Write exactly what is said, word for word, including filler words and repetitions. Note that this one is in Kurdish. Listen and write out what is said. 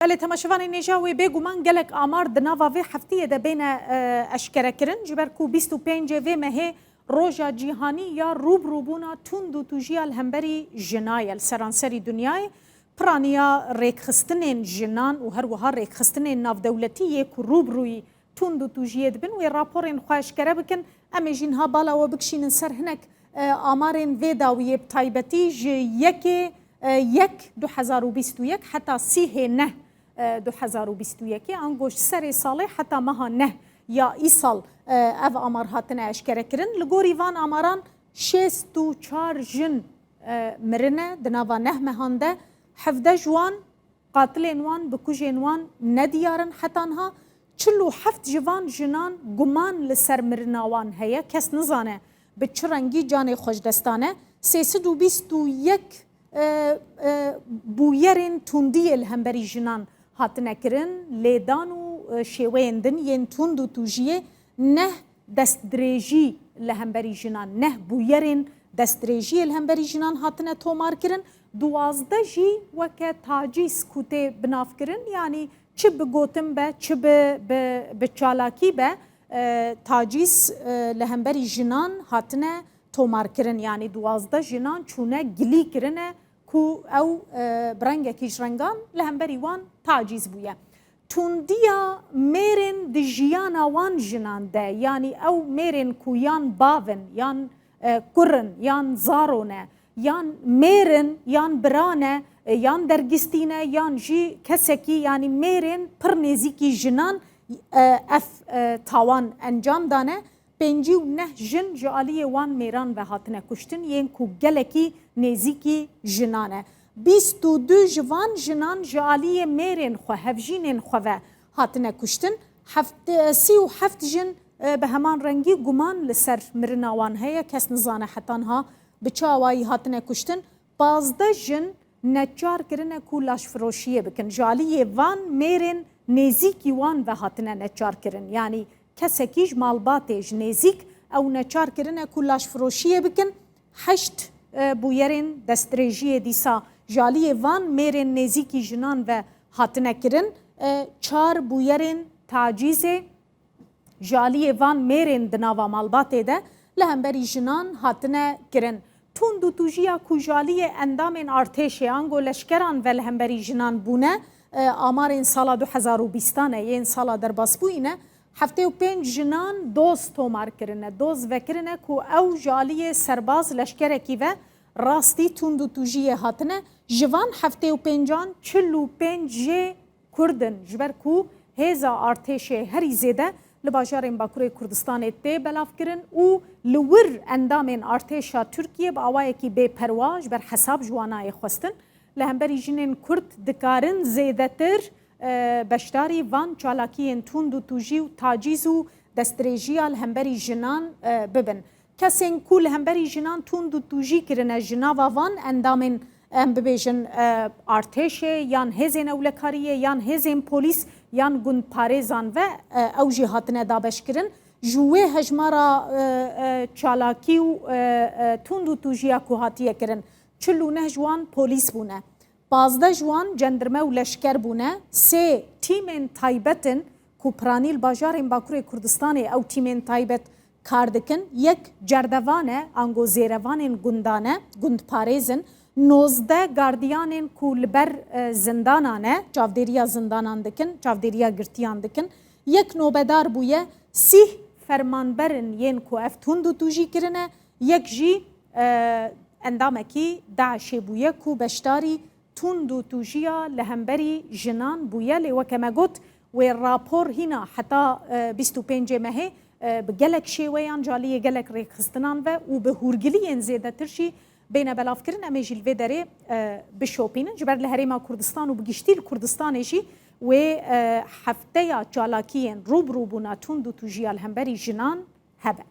Belê, temaşevanên hêja, wê bêguman gelek amar di nava vê heftiyê de bêne, e, eşkerekirin, ji ber ku bîst û pêncê vê mehê Roja Cîhanî ya Rûbirûbûna Tund û Tûjiya li hemberî jina ye li seranserî dinyayê. Piraniya rêkxistinên jinan û her wiha rêkxistinên navdewletî yê ku rûbirûyî tund û tûjiyê dibin, wê raporên xwe eşkere bikin. Em ê jî niha bala we bikişînin ser hinek, e, amarên vê dawiyê, bi taybetî ji yekê, e, yek du hezar û bîst û yek heta sîhê neh, e, du hezar û bîst û yekê, ango ji serê salê heta meha neh ya îsal, e, ev amar hatine eşkerekirin. Li gorî van amaran şêst û çar jin, e, mirine di nava neh mehan de, hevdeh ji wan qatilên wan, bikujên wan nediyar in heta niha. Çil û heft ji van jinan guman li ser mirina wan heye. Kes nizane bi çi rengî canê xwe ji dest dane. Sê sed û bîst û yek, e, e, bûyerên tundiyê li hemberî jinan hatine kirin. Lêdan û, e, şêweyên din yên tund û tûjiyê, neh destdirêjî li hemberî jinan, neh bûyerên destdirêjiyê li hemberî jinan hatine tomarkirin, duwazdeh jî weke tacîz ku tê binavkirin, yanî çi bi gotin be, çi bi, bi, bi çalakî be, e, tacîz, e, li hemberî jinan hatine tomarkirin, yanî duwazdeh jinan çûne gilî kirine ku ew, e, bi rengekî ji rengan li hemberî wan tacîz bûye. Tundiya mêrên di jiyana wan jinan de, yanî ew mêrên ku yan bav in, yan, e, kur in, yan zaro ne, yan mêr in, yan bira ne, e, yan dergistî ne, yan jî kesekî, yanî mêrên pir nêzîkî jinan, e, ev, e, tawan encam dane. Pêncî û neh jin ji aliyê wan mêran ve hatine kuştin, yên ku gelekî nêzîkî jinan e. Bîst û du ji van jinan ji aliyê mêrên xwe, hevjînên xwe ve hatine kuştin. Heft-, sî û heft jin, e, bi heman rengî guman li ser mirina wan heye. Kes nizane heta niha bi çi awayî hatine kuştin. Pazdeh jin neçar kirine ku laşfiroşiyê bikin. Ji aliyê van mêrên nêzîkî wan ve hatine neçar kirin. Yanî kesekî ji malbatê, ji nêzîk, ew neçar kirine ku laşfiroşiyê bikin. Heşt, e, bûyerên destdirêjiyê dîsa ji aliyê van mêrên nêzîkî jinan ve hatine kirin. E, çar bûyerên tacîzê ji aliyê van mêrên di nava malbatê de li hemberî jinan hatine kirin. Tund û tûjiya ku ji aliyê endamên artêşê ango leşkeran ve li hemberî jinan bûne, e, amarên sala du hezar û bîstan e, yên sala derbasbûyî ne, heftê û pênc jinan doz tomar kirine, doz vekirine ku ew ji aliyê serbaz leşkerekî ve rastî tund û tûjiyê hatine. Ji van heftê û pêncan çil û pênc jê Kurd in, ji ber ku hêza artêşê herî zêde li bajarên Bakurê Kurdistanê tê belavkirin û li wir endamên artêşa Tirkiyê bi awayekî bêperwa ji ber hesab ji wan nayê xwestin. Li hemberî jinên Kurd dikarin zêdetir, e, beşdarî van çalakiyên tund û tûjî û tacîz û destdirêjiya li hemberî jinan, e, bibin. Kesên ku li hemberî jinan tund û tûjî kirine, ji nava van endamên, em bibêjin, e, artêşê yan hêzên ewlekariyê yan hêzên polîs yan gundparêzan ve, e, ew jî hatine dabeşkirin. Ji wê hejmara, e, e, çalakî û, e, e, tund û tûjiya ku hatiye kirin, çil û neh ji wan polîs bûne. Pazdeh ji wan cendirme û leşker bûne, sê tîmên taybet in ku piranî li bajarên Bakurê Kurdistanê ew tîmên taybet kar dikin. Yek cerdevan e, ango zêrevanên gundan e, gundparêz in. Nozdeh gardiyanên ku li ber, e, zindana ne, çavdêriya zindanan dikin, çavdêriya girtiyan dikin. Yek nobedar bûye, sîh fermanber in yên ku ev tund û tûjî kirine. Yek jî, e, endamekî DAIŞê bûye ku beşdarî tund û tûjiya li hemberî jinan bûye. Lê weke me got, wê rapor hîna heta, e, bîst û pêncê mehê, e, bi gelek şêweyan, ji aliyê gelek rêxistinan ve û bi hûrgiliyên zêdetir jî bêne belavkirin. Em ê jî li vê derê, e, bişopînin. Ji ber li Herêma Kurdistan û bi giştî li Kurdistanê jî wê, e, hefteya çalakiyên rûbirûbûna tund û tûjiya li hemberî jinan hebe.